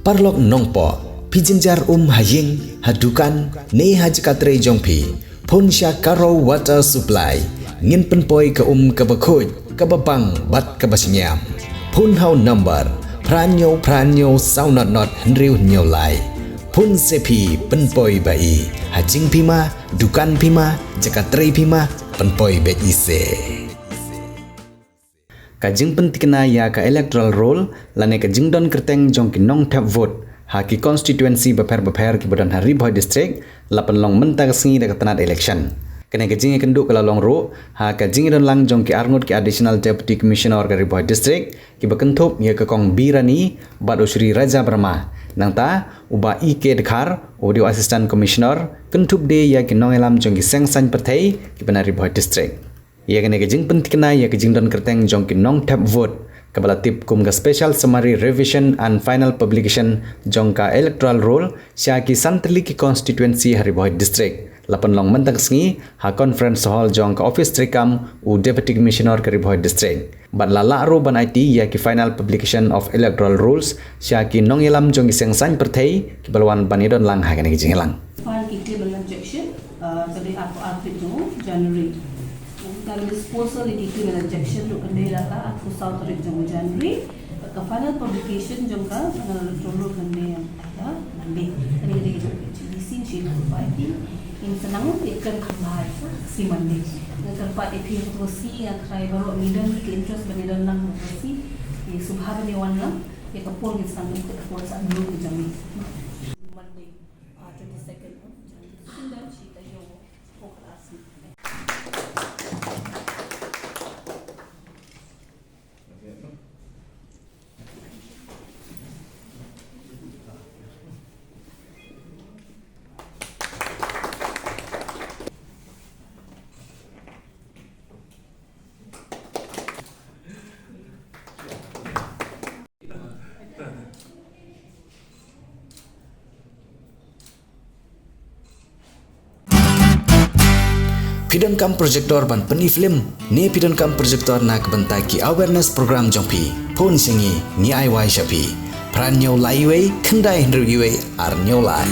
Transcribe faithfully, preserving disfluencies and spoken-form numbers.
Paralok nongpoh, phi jynjar um ha ïing, ha dukan, ne ha jaka trei jong phi. Phone sha Karo Water Supply. Ngin pynpoi ka um kaba khuid, kaba bang, bad kaba shngiam. Phone ha u number phra hynñiew phra hynñiew saw not not hynriew hynñiew lai. Phone se phi pynpoi ba i. Ha jingphi ma, dukan phi ma, jaka trei phi ma, pynpoi beit i se. Ka jingpyntikna ïa ka electoral roll lane ka jingdon kyrteng jong ki nongthep vote ha ki constituency bapher bapher kiba don ha Ri Bhoi District la pynlong mynta ka sngi da ka tnad election. Kane ka jingïakynduh ka la long ruh ha ka jingïadon lang jong ki arngut ki Additional Deputy Commissioner ka Ri Bhoi District kiba kynthup ïa ka Kong Birani bad u Shri Raja Verma. Nangta u Bah E K Dkhar, u dei u Assistant Commissioner, kynthup de ïa ki nongïalam jong ki seng saiñ pyrthei kiba na Ri Bhoi District. Ïa kane ka jingpyntikna ïa ka jingdon kyrteng jong ki nongthep vote kaba la tip kum ka Special Summary Revision and Final Publication jong ka Electoral Roll sha ki san tylli ki constituency ha Ri Bhoi District la pynlong mynta ka sngi ha Conference Hall jong ka Office treikam u Deputy Commissioner ka Ri Bhoi District. Bad la lah ruh ban aiti ïa ki Final Publication of Electoral Rolls sha ki nongïalam jong ki seng saiñ pyrthei kiba la wan ban ïadon lang ha kane ka jingïalang. File ki claim and objection, uh, ka dei arphew ar tarik jong u January. Ka disposal ïa ki claim and objection ruh ka dei la ka arphew saw tarik jong u January. Ka final publication jong ka final electoral roll ka dei ha Monday. Ka dei ka dei jong ka H D C shi ka party. In sa nang ïa ka kyrpad ïa ka si Monday. Nga kyrpad ïa phi ha ka sngi nga tharai baroh ngi don ki interest ban ïadon lang ha ka sngi. Ïa sngewbha ban ïa wan lang. Ïa ka por ngin sa nang ïa ka por sa nang ka jong ngi. Monday. Ah, twenty-second of January. Shisien da shi taïew. Phi donkam projector ban pyni film ne phi donkam projector na ka bynta ki awareness program jong phi? Phone sha ngi, ngi ai wai sha phi. Phra hynñiew lai wei, khyndai hynriew wei, ar hynñiew lai.